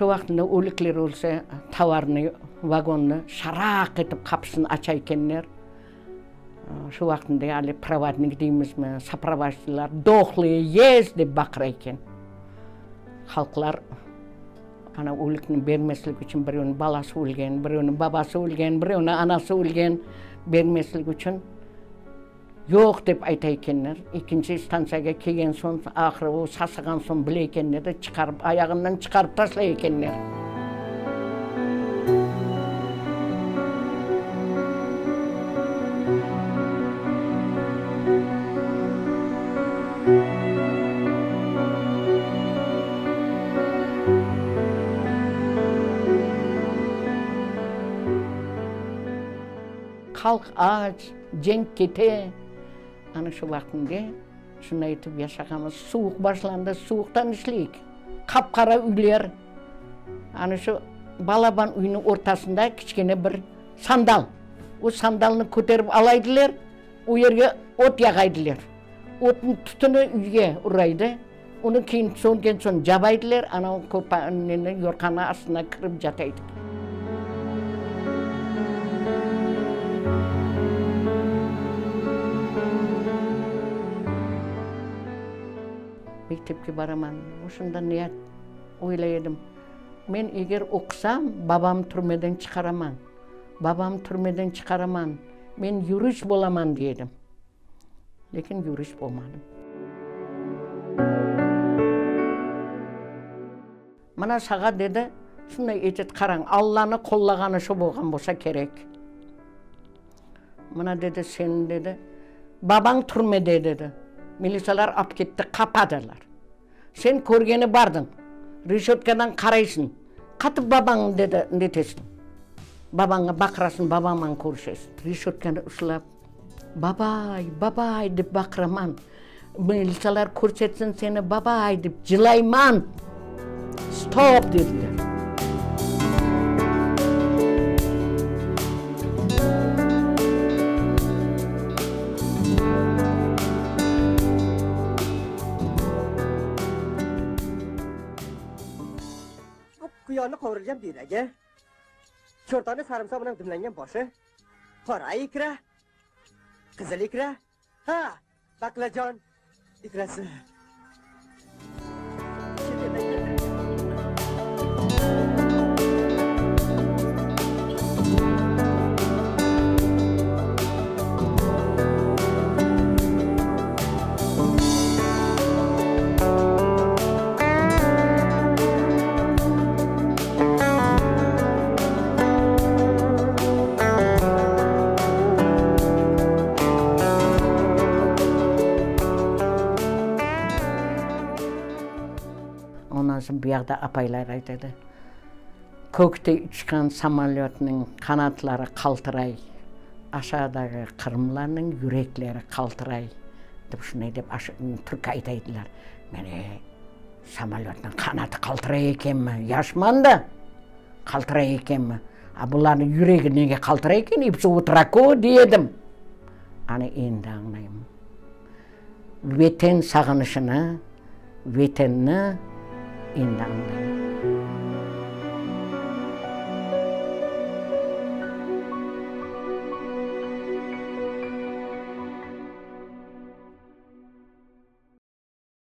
Şu vaqtında ölükler ölse, tovarnıy vagonnı şaraq etip qapısını aça ekenler. Şu vaqtında ali provodnik deymizmi, soprovojdılar, dohlıye yest dep baqıra eken. Halqlar ana ölükni bermeslik içün birevniñ balası ölgen, birevniñ babası ölgen, birevniñ anası ölgen, bermeslik içün yoq dep ayta ekenler. Ekinci stantsiyağa kelgen soñ, ahırı o sasığan soñ bile ekenler de, çıqarıp, ayağından çıqarıp taşlay ekenler. Halq aç, cenk kete. Ana şu vaqtında şunday etip yaşağanmız. Suvuq başlandı, suvuqtan işleyik. Qap-qara üyler. Ana şu balaban üyniñ ortasında kiçkene bir sandal. O sandalnı köterip alaydılar, o yerge ot yağaydılar. Otnıñ tütüni üyge uraydı. Onı keyin söngen soñ cabaydılar, ana o neni, yorğannıñ astına kirip cata edik. Mektepke baraman, oşunda ne oylay edim, men eger oqusam, babamnı türmeden çıqaraman, babamnı türmeden çıqaraman, men yurist bolaman, dey edim. Lâkin yurist olmadım. Mına sağa, dedi, şunday etet, qarañ, Allanı qollağanı şu bolğan bolsa kerek. Mına, dedi, sen, dedi, babañ türmede, dedi, militsiyalar ap ketti, qapadılar. Sen körgeni bardıñ, reşötkadan qaraysıñ, qatıp babañnı, dedi, netesiñ, babaña baqırasıñ, babañman körüşesiñ. Reşötkanı uslap, Babay, babay, dep baqıraman, militsiyalar körsetsin seni, babay, dep cılayman. Stop, dediler. Bu quyonni qovurilgan buyragi, cho'rtonni sarimsoq bilan dimlangan boshi, qora ikra, qizil ikra, ha, baqlajon ikrasi. Chet eldan keltirilgan. Ondan soñ bu yaqta apaylar aytadı, Kökte uçqan samolyotnıñ qanatları qaltıray, aşağıdaki qırımlarnıñ yürekleri qaltıray, dep şunday dep türkü ayta ediler. Men, e, samolyotnıñ qanatı qaltıray ekenmi, yaşman da, qaltıray ekenmi, a bularnıñ yüregi nege qaltıray eken, episi otura ko, dey edim. Ana endi añlayım. Veten sağınışını, Vetenni endi añlayım.